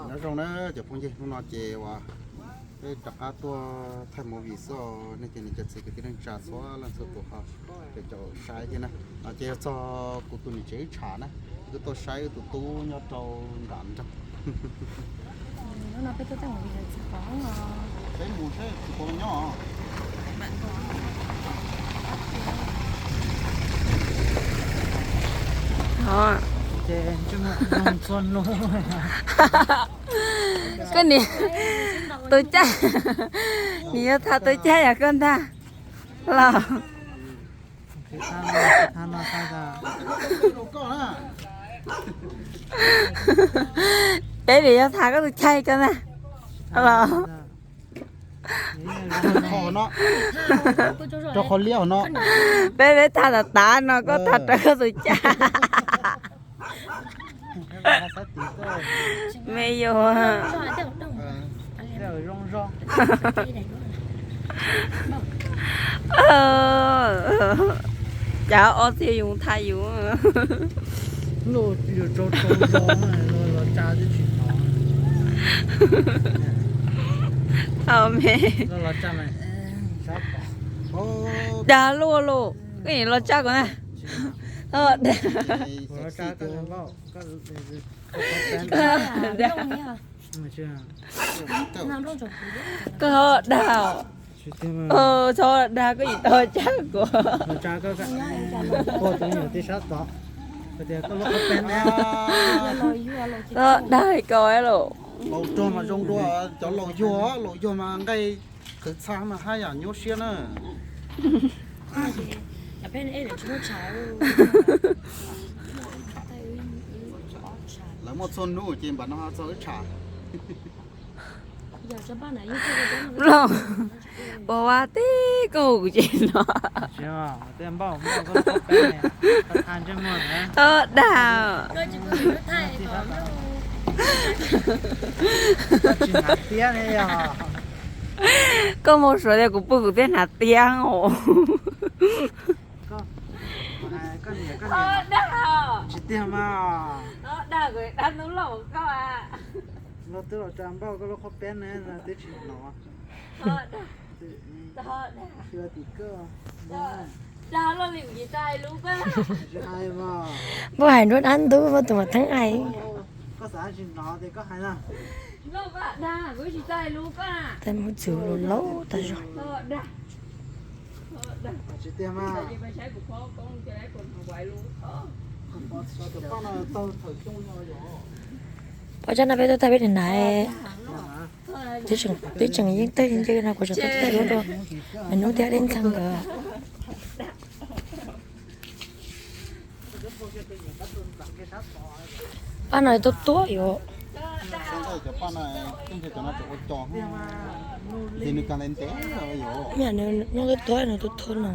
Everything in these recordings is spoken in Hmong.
Nyob zoo na cov phooj ywg, hnub no ces uas peb rov qab tuaj thaij movie xwb os, nej cov niam cov txiv kwv tij neej tsa txhua leej txhua tus ho, ces cov saib thiab na. No ces yog txog kuv tus niam tsev wb tshav na, wb tuaj saib wb tus tub nyob rau nram nroog. Peb mus saib tsis pom nyob. Koj niam, tus caij, niam yuav tham tus caij yog koj ntag los. Peb niam yuav tham koj tus caij koj ntag los. Rau qhov liab no. Peb, peb tham tas tas no koj tham raws koj tus caij. Me yus. Cas ob txiv yus tham yus. Thaum me dag luaj los, koj los tsa kuv na. Dag. Koj dag. Txhob dag, koj tsis tau tsa kuv. Txhob dag koj los. Laus rog mas zoo dua, cov laus yuag, laus yuag mas nqaij qhwv txha mas haj yam nyuaj siab na. Lawv muaj txhua hnub ces npam no ho txog wb tsham. Los, ua ua tib koj hu kuv ces no. Txhob dag. Koj mus suav tias kuv pw kuv thiaj hnav tiab os. Tsis tiag mas. Dag ntub lauj koj. Los twb los tsa npauj koj lub qhov peb ne, twb tsis hnov. Dag loj li kuv tsis tau hais lus koj. Puab hais nruab dab ntub, puab tus mas theeb hais. Koj xav tsis hnov ces koj hais na. Dag kuv tsis tau hais lus koj. Tej muab txwv laus tas zog. Tsis tiag mas. Pom tsob no peb tuaj thaij peb niam hnav. Twb tseem yeej tag nce no kuv tseem tuaj thaij duab rau nws nub thiab dej ntxeeg nkawd. Pab no tuaj tuaj yuav. Nws nyob tuaj tuaj no tuaj tuaj no.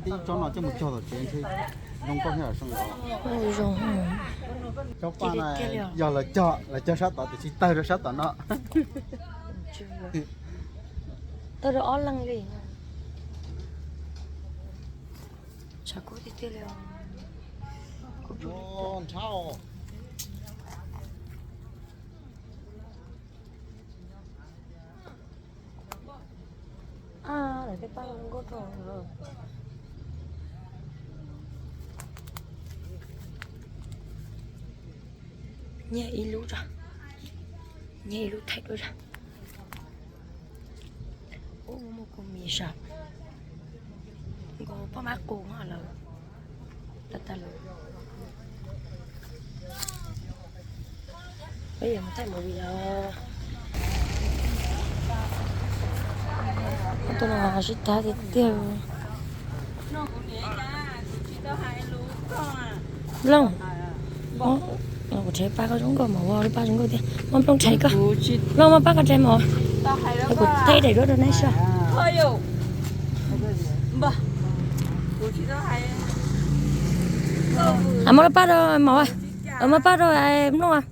Tib tsob no coj mus cog tom tsev ntshe zoo nkauj thiab zoo. Zoo. Tsob paj no yog lawv cog, lawv cog sab tod tiam sis tawg rau sab tom no. Tawg rau ob leeg li. Tshav kub tiag tiag li. Nrhab. Lawv tej paj zoo nkauj rau. Nyiag ib lub tso, nyiag ib lub thaij duab tso. Ub, muaj kua mis saum, nkaus poj mab qus lawm. Tag tag lawm. Peb yuav mus thaij movie os. Tus no sib tag tiag tiag. Looj, kuv rhais paj koj zoo nkauj mas, ua paj zoo nkauj tiag. Muab nplooj rhais koj. Looj, muab paj koj rhais mov. Kuv thaij daim duab rau neb saib. Muab paj rau mov, muab paj rau nplooj.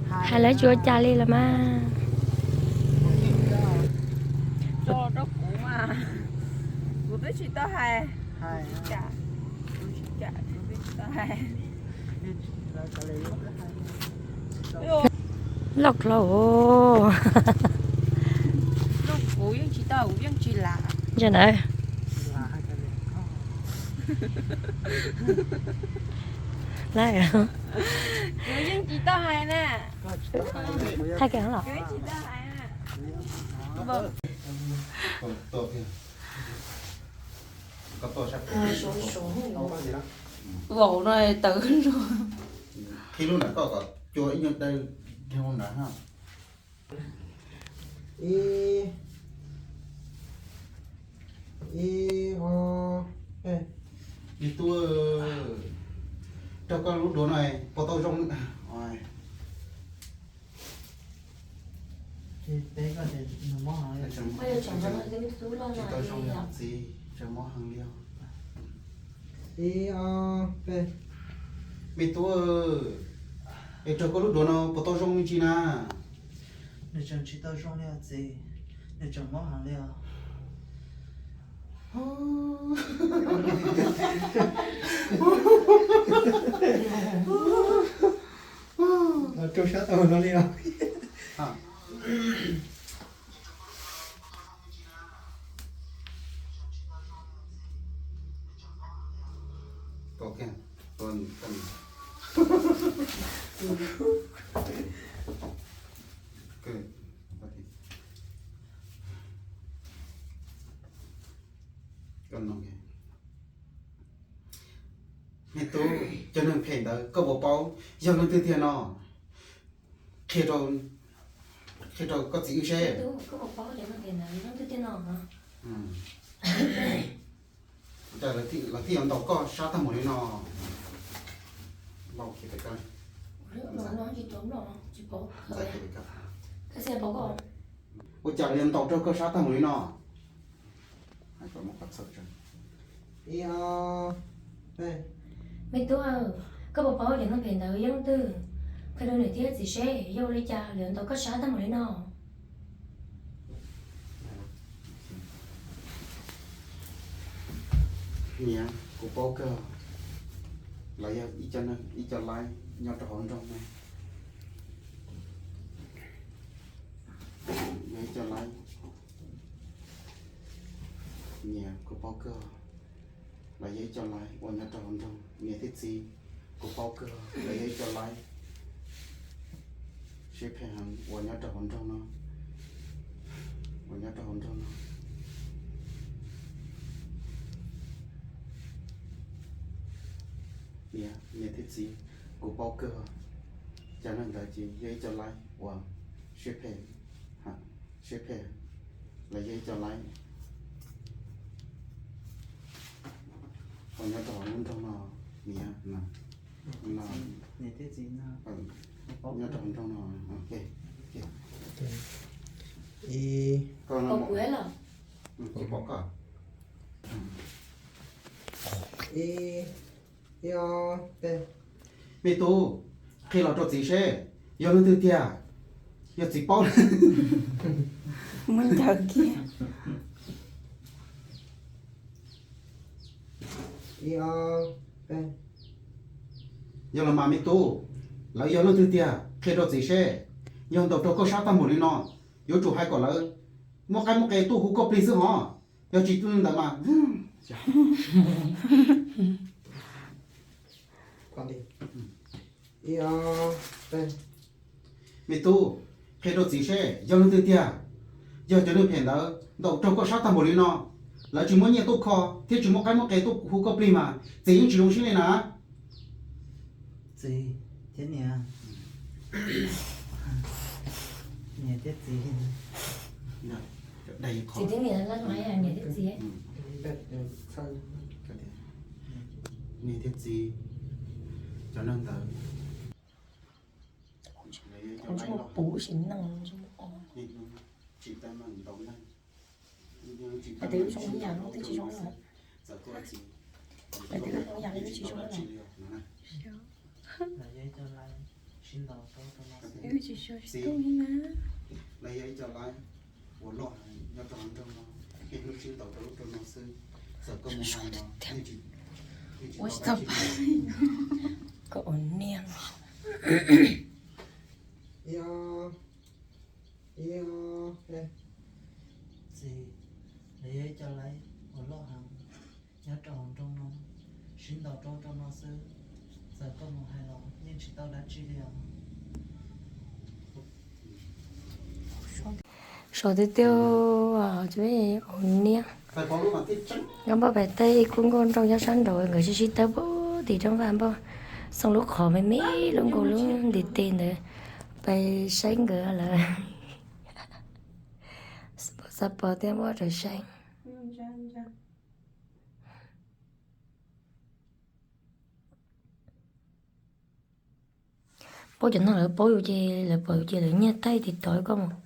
Hais lawv tsis ua cas li los mas. Kuv twb tsis tau hais. Loj hlob. Kuv yeej tsis tau, kuv yeej tsis lam. Ntsia ntawd. Kuv yeej tsis tau hais na. Thaij kiag los. Kuv yeej tsis tau hais na. Vaum no tawv. Qhib lub nram koj kom cua ib nyuag dawb dhau nram ha. Ib, ib, ob, peb. Me tub, rau koj lub duav no puas tau zoo? Tsis tau zoo li txiv, tseem mob heev li os. Ib, ob, peb. Me tub, es rau koj lub duav no puas tau zoo me ntsis na? Nws tseem tsis tau zoo li os txiv, nws tseem mob heev li os. Rau sab tau no li os. Me tub, cov neeg phem ntawd koj puas paub yog leej twg tiag no? Qhia rau, qhia rau koj txiv wb seb. Lawv thiaj yuav ntaus koj sab tag mus li no. Ua cas lawv yuav ntaus rau koj sab tag mus li no? Me tub, koj puas paub cov neeg phem ntawd yog leej twg? Qhia rau niam thiab txiv seb yog ua li cas lawv yuav ntaus koj sab tag mus li no. Niam, kuv paub kawg, lawv yog ib co laib nyob rau hauv nroog no. Yog ib co laib. Niam, kuv paub kawg, lawv yog ib co laib uas nyob rau hauv nroog. Niam thiab txiv, kuv paub kawg, lawv yog ib co laib siab phem heev uas nyob rau hauv nroog no, uas nyob rau hauv nroog no. Niam, niam thiab txiv, kuv paub kawg, cov neeg ntawd ces yog ib co laib uas siab phem, siab phem, lawv yog ib co laib uas nyob rau hauv lub nroog no, niam, no, nyob rau hauv nroog no. Me tub, qhia los rau txiv seb yog leej twg tiag, yog txiv paub. Muab ncaws kiag. Yog los mas me tub, lawv yog leej twg tiag, qhia rau txiv seb. Yog ntaus rau koj sab tag npaum li no, yuav tsum hais kom lawv muaj qaib muaj qe tuaj hu koj plig xwb hos. Yog tsis ntawd mas me tub, qhia rau txiv seb yog leej twg tiag. Yog cov neeg phem ntawd ntaus rau koj sab tag npaum li no, lawv tsis muaj nyiaj tuaj kho thiab tsis muaj qaib muaj qe tuaj hu koj plig mas txiv yeej tsis zoo siab li na. Txiv thiab niam, niam thiab txiv, txiv thiab niam, niam thiab txiv, niam thiab txiv, cov neeg ntawd puv sim neej tsis tau meej ntaus neeg. Hais tias lub zoo ib yam lub twb tsis zoo lawm. Hais tias lub zoo ib yam lub twb tsis zoo lawm. Lawv yog ib co laib uas loj heev nyob rau hauv nroog no, nej hnub sib ntaus rau lub rau no xwb. Txawm koj mus hais los nej tsis, Ua tsis tau pab. Koj ua niam. Txiv, lawv yog ib co lawv uas loj heev nyob rau hauv nroog no, sib ntaus rau rau no xwb. Txawm koj mus hais los yeej tsis tau dab tsi li os. Sov tiag tiag, ua niam. Nkauj Npauj pem tej kub nkauj nraug nyob sab nraud nkawd sib sib tawb pub tim rooj vag npauj, xoo lub qhov me me lub nkaus lub ntiv tes ntawd, pais saib nkawd lawm. Xav pom tias muab rau saib. Paub cov no lawv paub yus ces lawv pom yus ces lawv nyiag thaij tiv tov koj mus.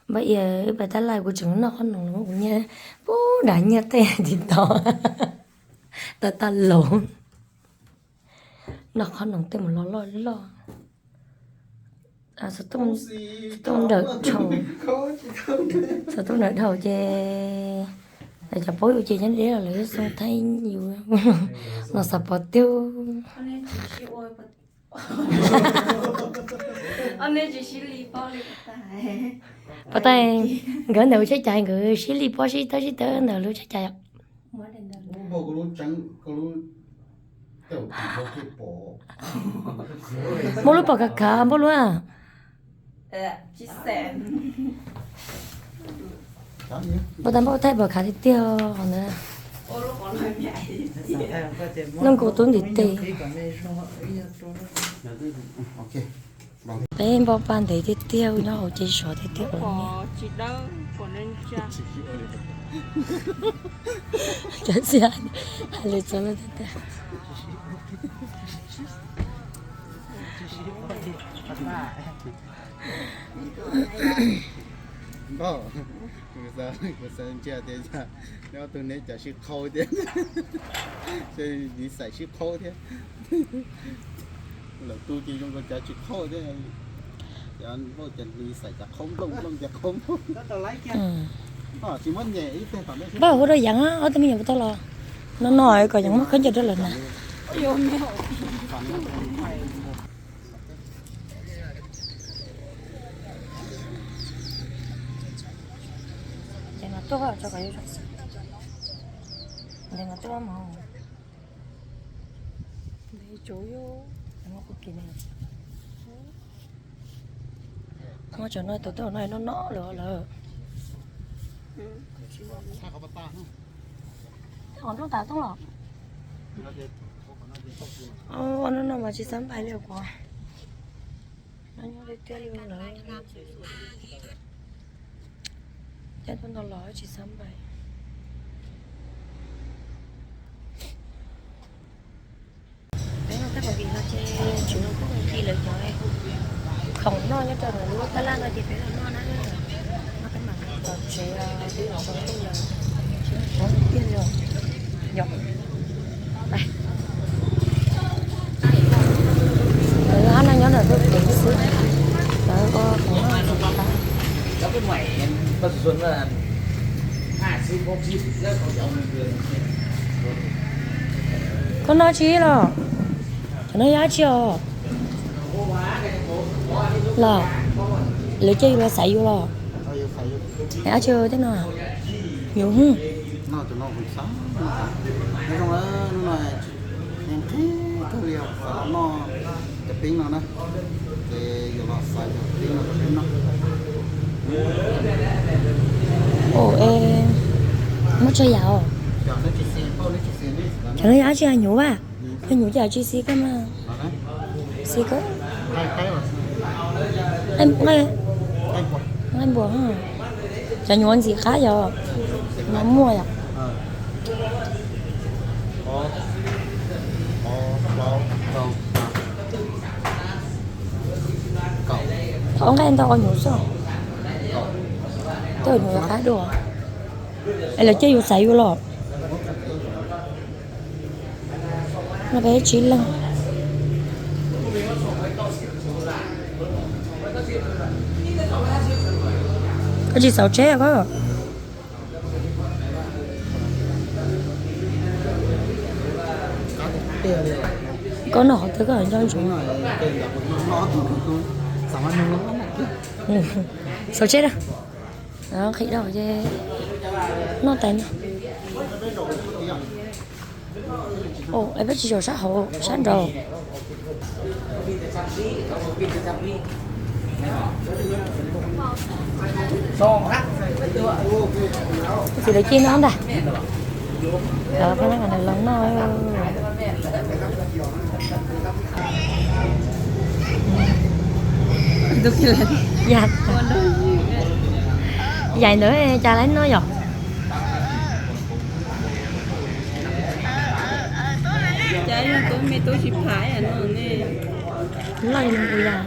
Npaj ia wb pais tab laj kuv tseem noj qhob noom los muab kuv nyiag pub nram nyiag thaij tiv tov. Tag tag laus. Noj qhob noom tej mus loj loj loj. Xov tooj nrawm dhau, xov tooj nrawm dhau ces lawv cov paub yus ces nyob deb los lawv xoo thaij yus. No xav pom tiag. Pas tas nkawd ntawm ua tsheb cais nkawd sib li pob sib tawb sib tawb ntawm lub tsheb cais. Muab lub pom kav kav npaum luaj. Npauj tas npauj thaij pom kav tiag tiag ntawd. Lub nkaus tub ntiv tes. Peb npauj paj ntev tiag tiag nyob hauv ces sov tiag tiag ua niam. Cov xiab hais lus txog lawm tiag tiag. Npauj, kuv xav ntsia tias neb ob tug neb cas sib qhaub thiab, nws xaim sib qhaub thiab. Lawv tus ces zoo nkaus cas tsis qhaub thiab. Npauj cas nws xaim cas qhaub nplooj nplooj cas qhaub nplooj. Tsis muab nyem ib teg tom ntej. Npauj hu rau Yeev, ob tug me nyuam puas tau los? No no kom Yeev muab khaub ncaws rau lawm na. Ces no tuaj tso kom yus, ces no tuaj mog. Ntev tsuv yus, muab kuv kis ne. Muab tsam no tus tau no no no lawm lawm. Qhov nrooj tas toob los. Ua no no mas tsis xav npais li kuv. No nyob li tiag li lawm. Cab tuaj ntau los tsis xav npais. Peb no tab tom vim no ces tsis no kuj ci lawv cov khoom noj nyob rau lub tab laj no ces peb los noj na. No peb mam tom tsev, peb los tau tuj lawm. Tsis no tiag li os. Yog. Lawv hab no nyob ntawm tuaj kev xwb. Lawv ua khoom noj ntxiv tas. Koj noj tsi los? Cov no yog dab tsi os? Los lawv cia yus los xaiv yus los? Dab tsi tej no? Yus hu. Ua, muab tso yam os. Cov no yog dab tsi, nyuv a? Yog nyuv ces tsis xis koj mas. Xis koj. Nqaij npua, cov nyuv ntxim qab yog no muaj yom. Thov nqaij ntau nyuv xwb. Tej nyuv qab dua. Es lawv cia yus xaiv yus los? No peb tsib leeg. Koj tsis xauv tsheb koj? Koj noj qhov twg koj nco ntsoov. Xav tsheb na. Nqhis rau ces noj tais no. Es peb tsis zaum sab hauv sab nraud. Txiv lawv cia no ntag. Lawv pheej los noj. Yaim ntawd cas lawv noj yom? Loj li no kuv yam.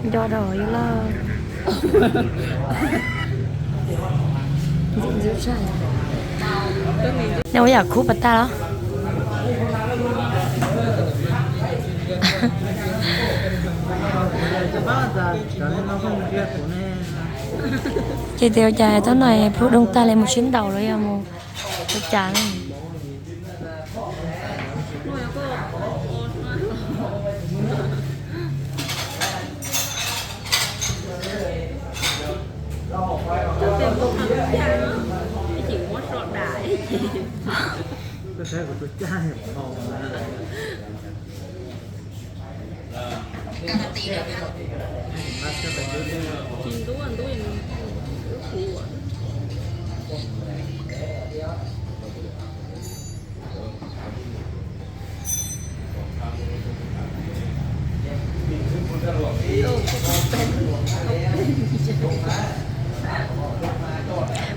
Nco rau yus loj. Nej ua yam khub pas tag los? Ces tias ua cas thaum no plhu doog tag li mus sib ntaus los yog mus ua cas ne?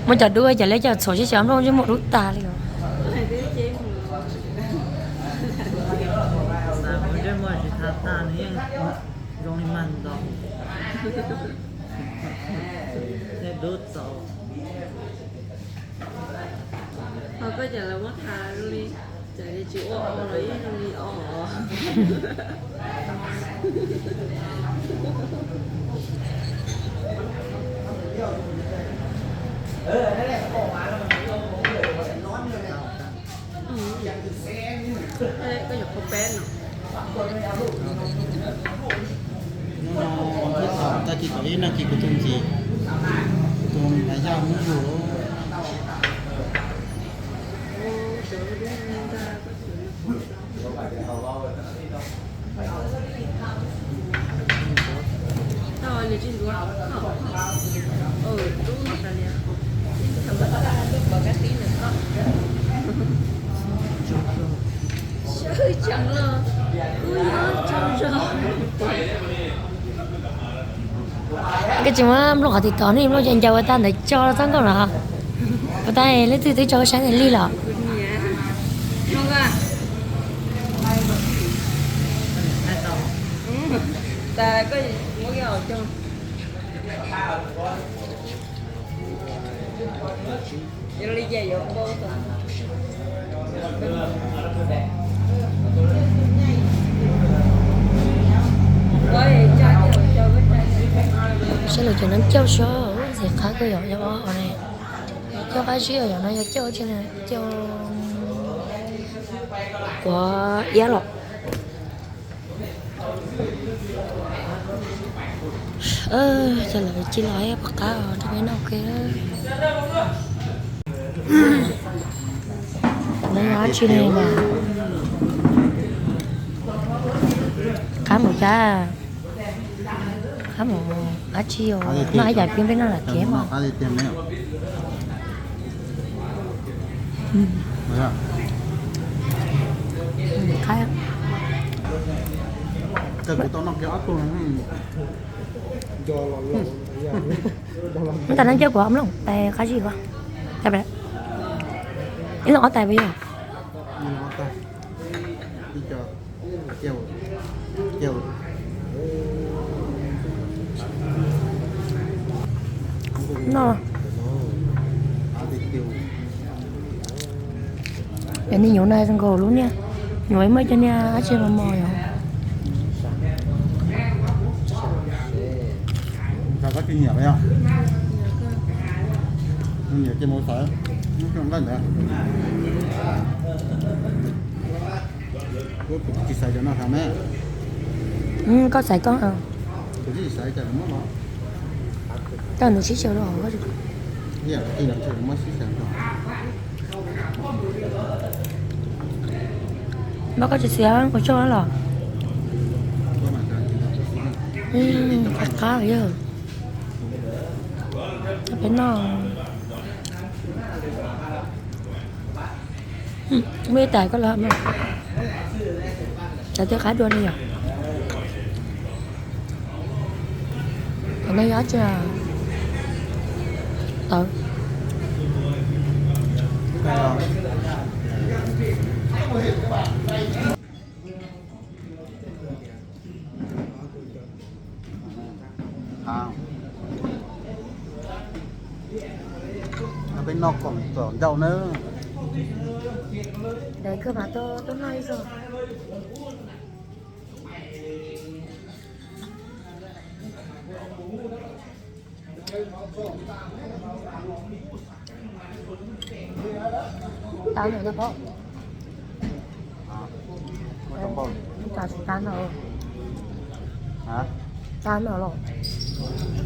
Muaj cov dub ces lawv cov txhuam sib xyaw nplooj ntsej muag dub tag li os. Ntsej muag tsis tag tag nws yeej zoo li mag ntaus. Tej dub txaus. Ho koj cov lawv muab tha zoo li, cov tsis ua o los yeej zoo li o. Koj yuav qhov peb no. Hnub no thib thaum tag kis kaum ib no ces kuv tus ntxiv, kuv tus ntxiv yaj hnub yug lawm. Koj tsis muab nplooj qhov tim tod ne, nplooj ncaws ua tag ntawd tso txob nkauj no. Ua tag leej twg twb tso saib ntawd li los. Saib lawv cov nab cauj saib ntxim qab kawg yom, yog ob hom ne. Cauj qab zib yom, no yog cauj tsi, cauj quav iab los. Ces lawv cia los pom qab rau peb noj ua ke. Lawv yog dab tsi ne mas? Qab mus cas? Qab mus dab tsi os? Noj ib yam pib peb noj lam kev mas. Ntawm no coj kuv ob mloog tais qab zib ko. Ib leeg ob tais puas yog? No. Cov niag nyuv no zoo nkaus lub niag, nyuv muaj cov niag dab tsi mos mos yom. Ces mus xaiv nqaij ntawd. Kuv tsis xaiv cov no hab me. Koj xaiv koj. Kuv tsis xaiv cov no los. Koj nws sib xyaw rau hauv. Npaj koj tsis xiav ua tsoj los. Qab qab yog. Peb noj. Muaj ib tais koj los, cov twb qab dua li yom. Qhov no yog tsi? Tawv. Peb noj kom txaus ncauj nawb. Ntawd kawg mas tuaj noj ib zaug. Tau ntawm no pom. Tau tsis tau no. Tau no los.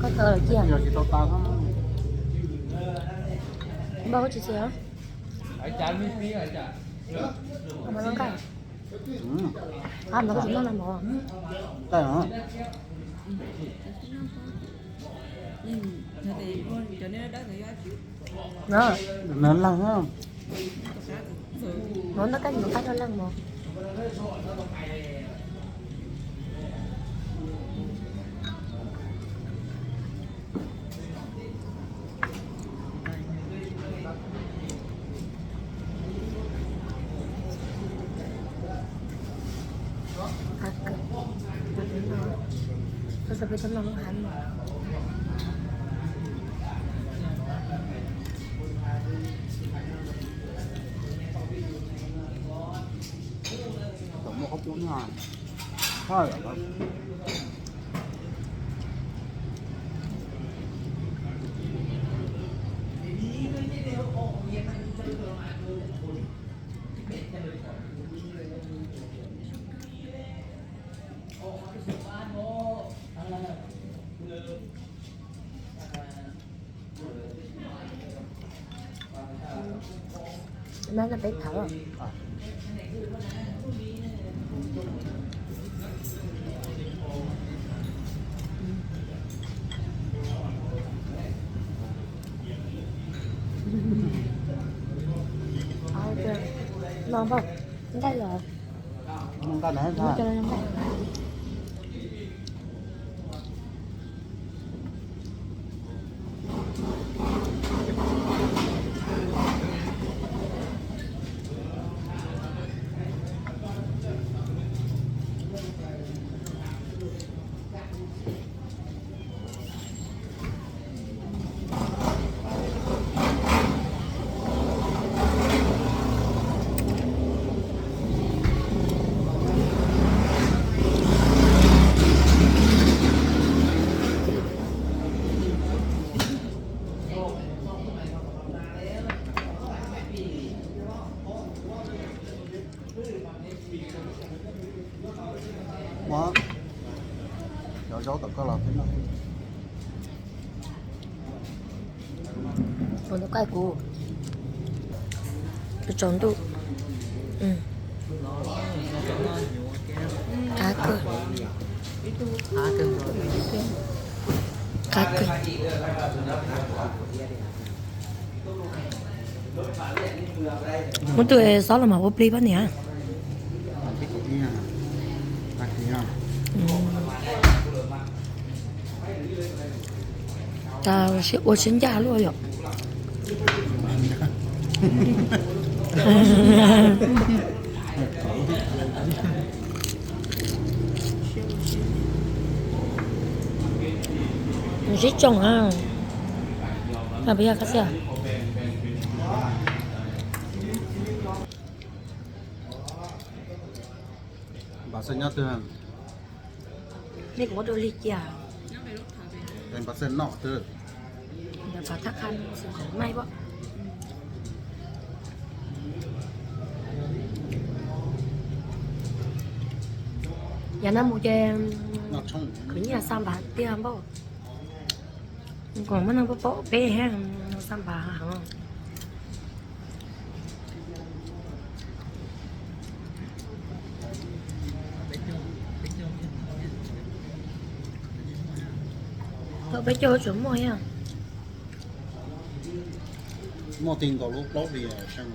Koj tau lawm cia. Npaj koj tsis txiav. Qab no koj tsis noj no mov. Nov leeg, nov noj koj mus qab noj leeg mov. Muaj qhob pub no. Peb thawv. No npaj, nqaij los. Muab cov zaub tom koj los peb noj. Ua ntu qaij kuv tsaus ntuj. Qab kawg. Qab kawg. Muab tus xob los mas ua plig pab niam. Ua siab ncaj luaj yom. Nws sib tsoo na. Puas yog koj xwb? Npam xeem nyob twg? Nej kuv muab dua lig cia. Npam xeem noj twg? Npam Thaj Kham xwm kom maij pom. Yav no mus ces khwv nyiaj xa npav tiag npaum. Kom muaj neeg pab pab peb thiab, xa npav heev. Tau peb caug tseem muaj thiab. Muaj teg nkaus lub plaub hlis seej.